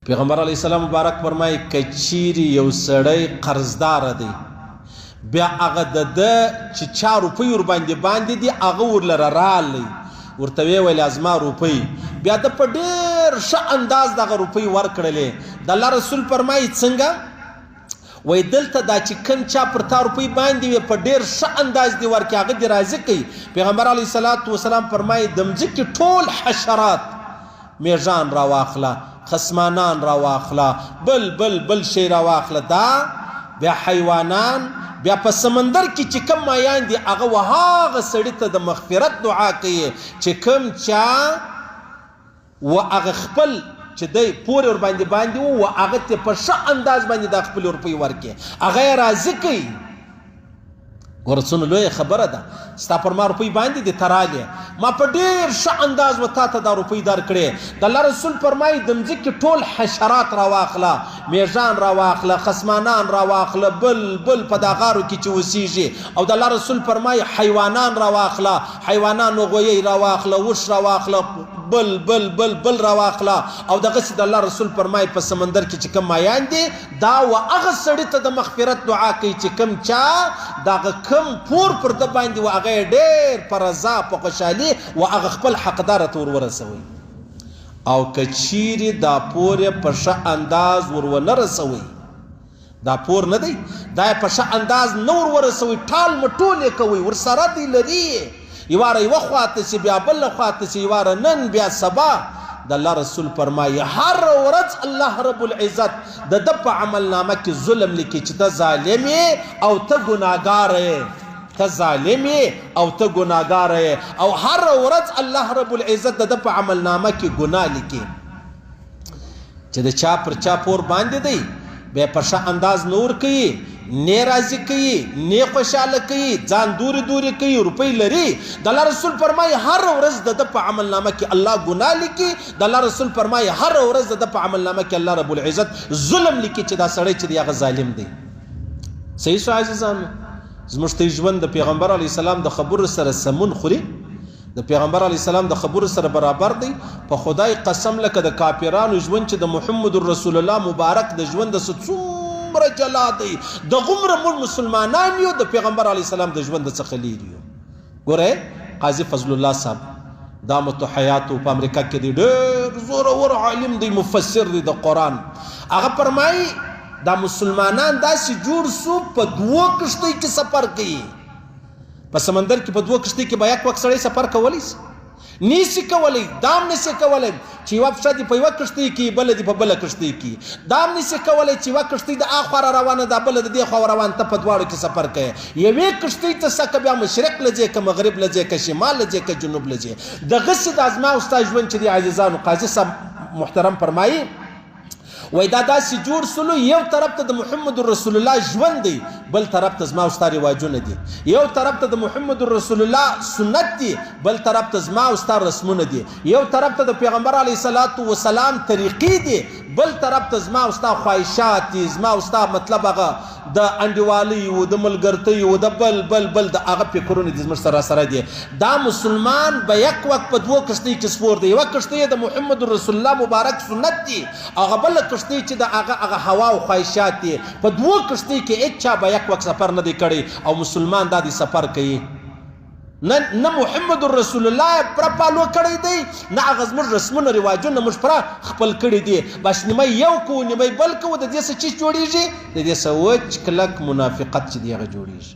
پیغمبر علیه السلام مبارک فرمایي که چیرې یو سړی قرضدار دی بیا هغه د ده چې چا روپۍ ورباندې باندې دي هغه ورلره رالی ورته ویې ویل زما روپۍ، بیا ده په ډېر ښه انداز دغه روپۍ ورکړلې. د الله رسول فرمایي څنګه؟ وایي دلته دا چې کوم چا پر تا روپۍ باندې وې په ډېر ښه انداز دې ورکړي هغه دې راضي کړي. پیغمبر علیه الصلوة والسلام فرمایي د مځکې ټول حشرات میږان راواخله، خصمانان راواخله، بل بل بل شی راواخله، دا بیا حیوانان، بیا په سمندر کې چې کوم مایان دي هغه و هغه سړي ته د مغفرت دعا کوي چې کوم چا و هغه خپل چې دی پور ورباندې باندې وو و هغه ته په ښه انداز باندې دا خپلې روپۍ ورکړي، هغه یې راضي کوي. ګوره څونه لویه خبره ده، ستا پر ما روپۍ باندې دي ته رالې، ما په ډېر ښه انداز و تاته دا روپۍ درکړې. د الله رسول فرمایي د مځکې ټول حشرات راواخله، مېږان راواخله، خصمانان راواخله، بل بل په دا غارو کې چې اوسېږي، او د الله رسول فرمایي حیوانان راواخله، حیوانانو غویی راواخله، اوښ راواخله، بل بل بل بل راواخله، او دغسې د الله رسول فرمایي په سمندر کې چې کوم مایان دي دا و هغه سړي ته د مغفرت دعا کوي چې کوم چا د هغه کوم پور پر ده باندې و هغه یې ډېر په رضا په خوشحالي و هغه خپل حقدار ته ور ورسوي، او که چیرې دا پور یې په ښه انداز ور ونه رسوي، دا پور نه دی، دا یې په ښه انداز نه ور ورسوي، ټال مټول یې کوي، ورسره دی لري یې، یواره یوه خواته شي بیا بله خواته شي، یواره نن بیا سبا. د الله رسول فرمایي هره ورځ الله رب العزت د ده په عمل نامه کې ظلم لیکي چې ته ظالم یې او ته ګناهګار یې، ته ظالم یې او ته ګناهګار یې، او هره ورځ الله رب العزت د ده په عمل نامه کې ګناه لیکي چې د چا پر چا پور باندې دی بیا په ښه انداز نه ورکوي، نۀ راضي کوي، نۀ خوشحاله کوي، ځان دورې دورې کوي، روپۍ لري. د الله رسول فرمایي هره ورځ د ده په عمل نامه کې الله ګناه لیکي. د الله رسول فرمایي هره ورځ د ده په عمل نامه کې الله رب العزت ظلم لیکي چې دا سړی چې دی هغه ظالم دی. صحیح شو عزیزانو، زموږ ته ژوند د پیغمبر علیه السلام د خبرو سره سمون خوري، د پیغمبر علیه السلام د خبرو سره برابر دی. په خدای قسم لکه د کافرانو ژوند چې د محمد رسول الله مبارک د ژوند څخه څومره جلا دی، دغومره موږ مسلمانان یو د پیغمبر علیه السلام د ژوند څخه لیرې یو. ګوره قاضي فضل الله صاحب دامت حیاتو په امریکا کې دی، ډېر زورور عالم دی، مفسر دی د قرآن. هغه فرمایي دا مسلمانان داسې جوړ سو په دوو کښتۍ کې سفر کوي، په سمندر کې په دوو کښتۍ کې به یک وخت سړی سفر کولی شي؟ نشي کولی. دا هم نشي کولی چې یوه پښه دې په یوه کښتۍ کې بله دې په بله کښتۍ کې. دا هم نشي کولی چې یوه کښتۍ د آخوا را روانه ده بله د دې خوا روان، ته په دواړو کې سفر کوې. یوې کښتۍ ته څه که بیا مشرق له ځې که مغرب له ځې که شمال له ځې که جنوب له ځې. دغسې دا زما او ستا ژوند چې دی عزیزانو، قاضي صاحب محترم فرمایي وای دا داسې جوړ سولو، یو طرف ته د محمد رسول الله ژوند دی، بل طرف ته زما او ستا رواجونه دي، یو طرف ته د محمد رسول الله سنت دي، بل طرف ته زما او ستا رسمونه دي، یو طرف ته د پیغمبر علیه الصلاة والسلام طریقې دي، بل طرف ته زما او ستا خواهشات دي، زما او ستا مطلب هغه د انډیوالۍ و د ملګرتۍ و د بل بل بل د هغه فکرونه دي زموږ سره سره دي. دا مسلمان به یک وخت په دوو کښتۍ کې سپور دی، یوه کښتۍ یې د محمد رسول الله مبارک سنت دي، هغه بله کښتۍ چې د هغه هغه هوا او خواهشات دي. په دوو کښتۍ کې هیڅ چا به یک وخت سفر نه دی کړی او مسلمان دا دی سفر کوي. نه نه محمد رسول الله یې پر پالو کړی دی، نه هغه زموږ رسمونه رواجونه موږ پر خپل کړي دي. بس نیمه یو کوو نیمه بل کوو، د دې څه چیش جوړیږي؟ د دې څه وچ کلک منافقت چې دی هغه جوړیږي.